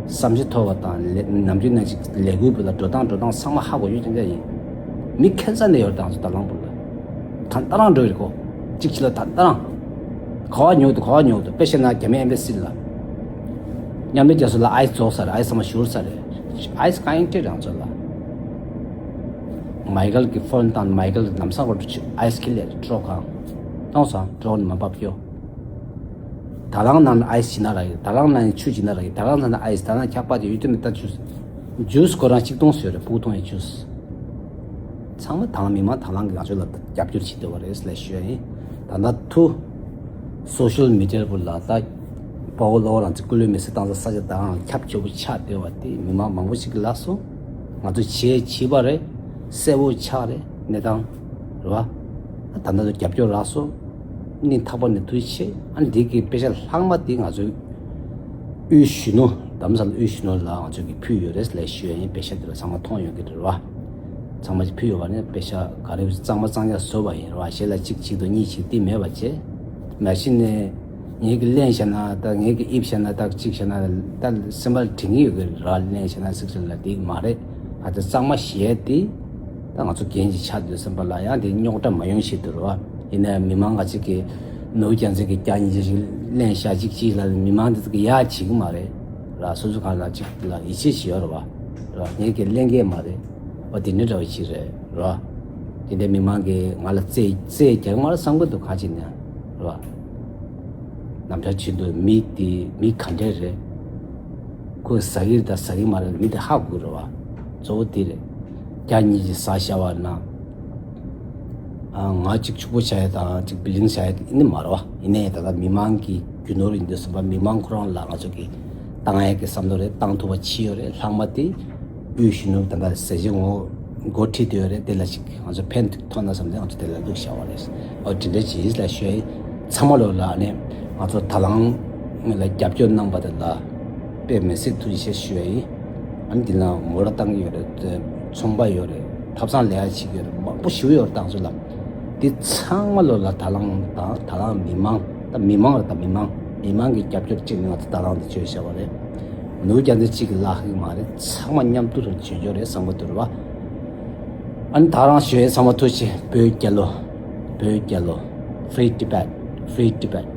བསམ་ཤེས་མཐོ་བ་དང་ལས་ནམ་རྒྱུན་ནང་ཅིག་ལས་འགུལ་བུ་ལ་འགྲོ་སྟངས་འགྲོ་སྟངས་ཚང་མ་ཧ་གོ་ཡོད་དེ་འདྲ་ཡིན། མི་ཁ་ཚ་ནས་ཡོད་རེད། ད་ང་ཚོ་ད་ལང་ཕྲུ་གུ་ལ། ད་ལྟ་རང་འགྲོ་ཡི་རེད་གོ། གཅིག་ཕྱི་ལ་ད་ལྟ་རང་། ག་བ་ཉོ་འདུག་ག་བ་ཉོ་འདུག་དཔེ་བཤད་ན་རྒྱ་མི་ཨེམ་བེ་སི་ལ། མཉམ་འབྲེལ་རྒྱལ་ཚོགས་ལ་ཨའི་སི་རྫོགས་ཚར་རེད། ཨའི་སི་ཚང་མ་བཞུར་ཚར་རེད། ཨའི་སི་གང་ཡིན་སྤྲད་རང་ཚོ་ལ། མའི་ཀལ་གྱི་ཕོན་བཏང་མའི་ཀལ་ལམ་སང་གོ་ཨའི་སི་ཁྱེར་ལས་འགྲོ་གང་། གཏོང་སང་འགྲོ་ནི་མ་འབབ་ཡོ། ད་རང་ནང་ཨའི་སི་ཇི་ན་ར་ཡོད། ད་རང་ནང་ཆུ་ཇི་ན་ར་ཡོད། ད་རང་ནང་ཨའི་སི་ད་ནང་འཁྱག་པ་དེ་ཡོད་དུ་མི་ལྟ་ཇུས། ཇུས་ཁོ་རང་གཅིག་གཏོང་ཟེར་རེད། ཕྲུ་གུ་གཏོང་ཡའི་ཇུས། ཚང་མ་དང་མི་མང་དང་བླངས་ཀྱི་ལངས་ཕྱོགས་ལ་རྒྱབ་སྐྱོར་བྱེད་འདོད་པ་རེད་ལ་ཞུ་ཡ་ཡིན། ད་ལྟ་ཐུ་སོ་ཤལ་མི་ཌི་ཡ་བུ་ལ་ད་དཔའ་བོ་བློ་རང་ཚོ་སྐུ་ལུས་མེ་སྲེག་བཏང་ས་ས་ཆ་དང་ཁྱབ་ཆེ་བོ་ཆགས་བསྡད་པ་དེ་མི་མང་མང་པོ་ཞིག་གི་ལགས་སོ། ང་ཚོ་བྱས་བྱིས་པ་རེད། གསལ་བོ་ཆགས་རེད་གནས་སྟངས་རེད་བ། ད་ལྟ་ཚོ་རྒྱབ་སྐྱོར་རག་སོ། སྙིང་ཐག་པ་ནས་ཐུགས་རྗེ་ཆེ། ཨ་ནི་འདི་གི་དཔེ་ཆ་ལྷག་མ་དེ་ང་ཚོའི་དབུས་གཞོན་ནུ་རྡ་རམ་ས་ལ་དབུས་གཞོན་ནུ་ལ་ང་ཚོས་ཀྱི་ཕུལ་ཡོད་རེད་ལས་ཞུ་ཡ་ཡིན། དཔེ་ཆ་དེ་ལ་ཚང་མ་མཐོང་ཡོང་གི་རེད་བ། ཚང་མ་ཕུལ་ཡོད་པ་ནི་དཔེ་ཆ་ག་རེ་གཙང་མ་གཙང་རྐྱང་བཟོས་པ་ཡིན་རེད་བ། གཞན་ལ་གཅིག་གཅིག་དང་གཉིས་གཅིག་དེ་མེད་པ་བྱས། མ་གཞི་ནས་ངེད་ཀྱི་གླེང་བྱས་ན་ད་ངེད་ཀྱི་དབྱིབས་བྱས་ན་ད་གཅིག་བྱས་ན་ད་སེམས་པ་ལ་དྲན་གྱི་ཡོད་གི་ར། གླེང་བྱས་ན་གཟིགས་ཚུལ་ལ་དེ་མ་རེད། ཨ་ད་གཙང་མ་བྱས་ཏེ་ད་ང་ཚོ་འགན་ཅིག་ཆགས་འདུག་སེམས་པ་ལ་ཡང་དེ་རྙོག་དྲ་མ་ཡོང་ཆེད་དུ་རེད་བ། ཡིན་ནའི་མི་མང་ག་ཅིག་གིས་ནོར་བུ་རྒྱལ་མཚན་གྱི་སྐྱ་ཉིན་ཅིག་གླེང་བཞག་ཅིག་ཅིག་ལ་མི་མང་འདི་ཚོ་གི་ཡ་བྱེད་ཀྱི་མ་རེད་ར། སོ་སོ་གང་ལ་ཅིག་ལ་ཡིད་ཆེས་ཤིག་ཡོད་རེད་བ། ར་ངས་ཀྱི་གླེང་གི་མ་རེད། འོ་དེ་འདྲ་འདྲ་བ་ཅིག་རེད་ར། དེ་འདྲའི་མི་མང་གིས་ང་ལ་རྩེད་རྩེད་རྒྱག་མ་རེད་བསམ་གི་འདུག་ག་ཅིག་ནས་ར། ནམ་ཞར་བྱེད་འདུག་མི་དེ་མི་ག་འདྲས་རེད། ཁོས་ཟ་གི་རེད་ད་ཟ་གི་མ་རེད་མི་དེ་ཧ་གོ་རེད་བ། གཙོ་བོ་དེ་རེད། རྒྱ་གཉིས་ཀྱིས་ཟ་བཞག་པ་ན། ང་གཅིག་ཕྱུག་པོ་བྱ་ཡ་དང་གཅིག་བི་ལིང་བྱ་ཡ་ཡིན་ནི་མ་རེད་བ། ཡིན་ནའི་ད་ལྟ་མི་མང་གི་རྒྱུ་ནོར་ཡིན་དུས་ཙམ་པ་མི་མང་ཁོ་རང་ལ་ང་ཚོ་གི་བཏང་ཡ་གི་བསམ་བློ་རེད། བཏང་ཐུབ་པ་ཅིག་ཡོད་རེད། ལྷག་མ་དེ་དབུས་གཞོན་ནུ་ད་ལྟ་ཟས་བཅད་ངོ་འགོ་ཁྲིད་དེ་ཡོད་རེད། དེ་ལ་ཅིག་ང་ཚོ་ཕན་ཐོགས་ན་བསམ་སྟེ་ང་ཚོ་དེ་ལ་བླུགས་བཞག་པ་རེད། ཨོ་དེ་འདྲ་ཅིག་ལ་ཞུ་ཡ་ཡིན། ཚང་མ་ལོ་ལ་ནས་ང་ཚོ་ད་ལང་ལ་རྒྱབ་སྐྱོར་གནང་པ་དེ་ལ་དཔེ་མི་སྲིད་ཐུགས་རྗེ་ཆེ་ཞུ་ཡ་ཡིན། ཨ་ནི་འདི་ལ་མོ་ཊ་བཏང་གི་ཡོད་རེད། ཚོང་པ་ཡོད་རེད། ཐབ་ཚང་ལས་ཀ་བྱེད་ཀྱི་ཡོད་རེད། མང་པོ་ཞིག་ཡོད་རེད། ད་ང་ཚོ་ལ་འདི་ཚང་མ་ལོ་ལ་ད་ལང་དང་ད་ལང་མི་མང་ད་མི་མང་རེད། ད་མི་མང་མི་མང་གི་རྒྱབ་སྐྱོར་གཅིག་ནས་ང་ཚོ་ད་ལང་འདི་བྱོས་བཞག་པ་རེད། ནོར་བུ་རྒྱལ་མཚན་གཅིག་གི་ལག་ཡིན་མ་རེད། ཚང་མ་མཉམ་དུ་རང་བྱེད་རྒྱུ་རེད་བསམ་གི་འདུག་རེད་བ། ཨ་ནི་ད་རང་ཞུ་ཡས་ཚང་མ་ཐུགས་རྗེ་ཆེ། བོད་རྒྱལ་ལོ། བོད་རྒྱལ་ལོ། Free Tibet. Free Tibet.